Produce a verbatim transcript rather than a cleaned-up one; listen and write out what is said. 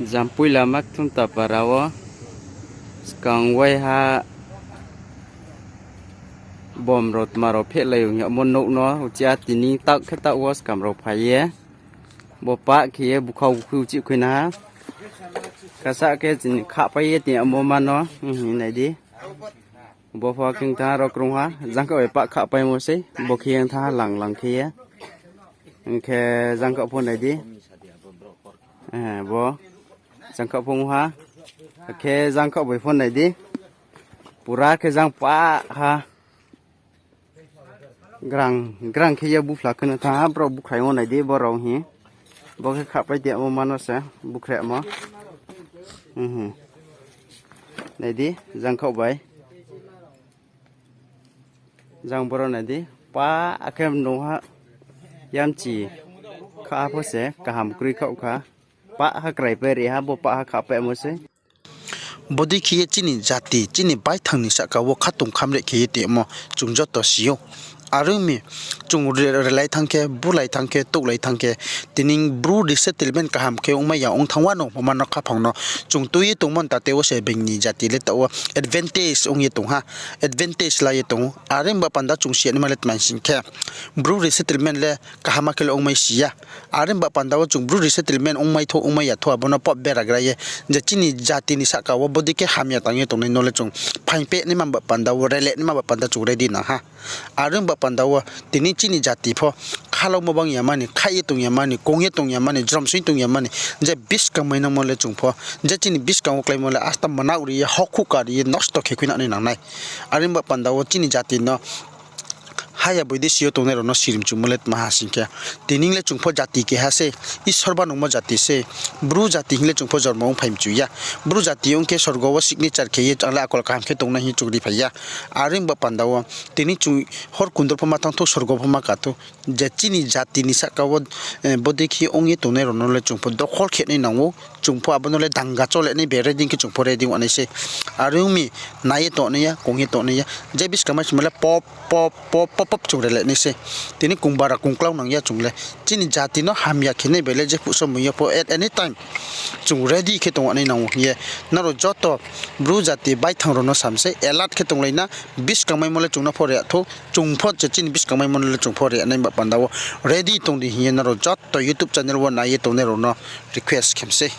Jampui lama Kthumtapara wo skang waiha bom rao tma rao phehlai ong yagmo nouh no, uchih a tini taoh khe taoh wo skam rao phai ye. Bo pah khe ye bukha bukhui uchih khui na ha. Kasa khe chini khahpai ye tini amo ma no, nai di. Bo pho khe thanng ha ro krung ha, jangkhaoh bai pah khahpaimo sei, bo khe ye thanng ha lang lang khe ye. Hing khe jangkhaoh pho nai di. Bo jangkhaoh pho ong ha. Akhe jangkhaoh bai pho nai di. Pura khe jang pah ha. Grang, grang khe ye buphla khe no thanng ha, brao bukhraimo nai di, bo rao hing. Bo khe khahpai di amo ma no se, bukhremo. Nai di, jangkhaoh bai. Jang boro nai di, pah akhe nung ha, yamchi kha pho se kaham kroi khaoh kha. Pah ha kraipai ri ha, bo pah ha khahpaimo sei. Bodei khe ye chini jati, chini baithang ni sahka wo khatong khamreh khe ye tongmo chung joto si ou. Are ong mi, chung re-, relai thanng khe, bulai thanng khe, touhlai thanng khe, tini Bru resettlement kaham khe ongmai ya ong thanng wa no, mama no khaphang no chung tui ye tongmo ni tate wo se being ni jati le taoh wo advantage ong ye tong ha, advantage la ye tong ou. Are ong ba panda chung si ya naima le tma hing sing khe, Bru resettlement le kaham khe le ongmai si ya. Are ong ba panda wo chung Bru resettlement ongmai thou, ongmai ya thou, abo no pop beragra ye, je chini jati ni sahka wo bodei khe hamya tang ye tongnai no le chung phaing peh naima ba panda wo, rele naima ba panda chung ready nang ha. Are ong ba panda wo tini chini jati pho khalaumo bang ya mani, khaih ye tong ya mani, kong ye tong ya mani, jromsoing tong ya mani, je buskang mai nangmo le chung pho, je chini buskang wo kláimo le asta manao ri ye, hokhuh ka ri ye, nosto khe khui nai nang nai. Are ong ba panda wo chini jati no haya boidesi yo tongnai rao no sirimchumo le tma ha sing khe, tini le chung pho jati keha sei, Isor banungmo jati sei, Bru jati hing le chung pho jormo ong phai mchu ya. Bru jati ong khe sorgo wo signature khe ye ang le akol kaham khe tongnai hing chung ri phai ya. Are ong ba panda wo tini chung hor kundor pho ma thanng thou, sorgo pho ma ka thou. Je chini jati ni sahka wo bodei khe ong ye tongnai rao no le chung pho dokhol khe nai nang ou, chung pho abo no le danga chole nai, bere din khe chung pho ready ong nai sei. Are ong mi, nai ye tong nai ya, kong ye tong nai ya, je buskang mai simo le pop pop pop pop pop chung rele nai sei. Tini kongbara kongklau nang ya chung le. Chini jati no hamya khe nai bai le jephuh somoi yo pho at any time chung ready khe tong nai nang ou hing ye nrao joto Bru jati baithang rao no sam sei, alert khe tonglai na, buskang maimo le chung no pho ri ya thou, chung pho je chini buskang maimo no le chung pho ri ya nai ba panda wo ready tong di hing ye nrao joto YouTube channel wo nai ye tongnai rao no request khe mi sei.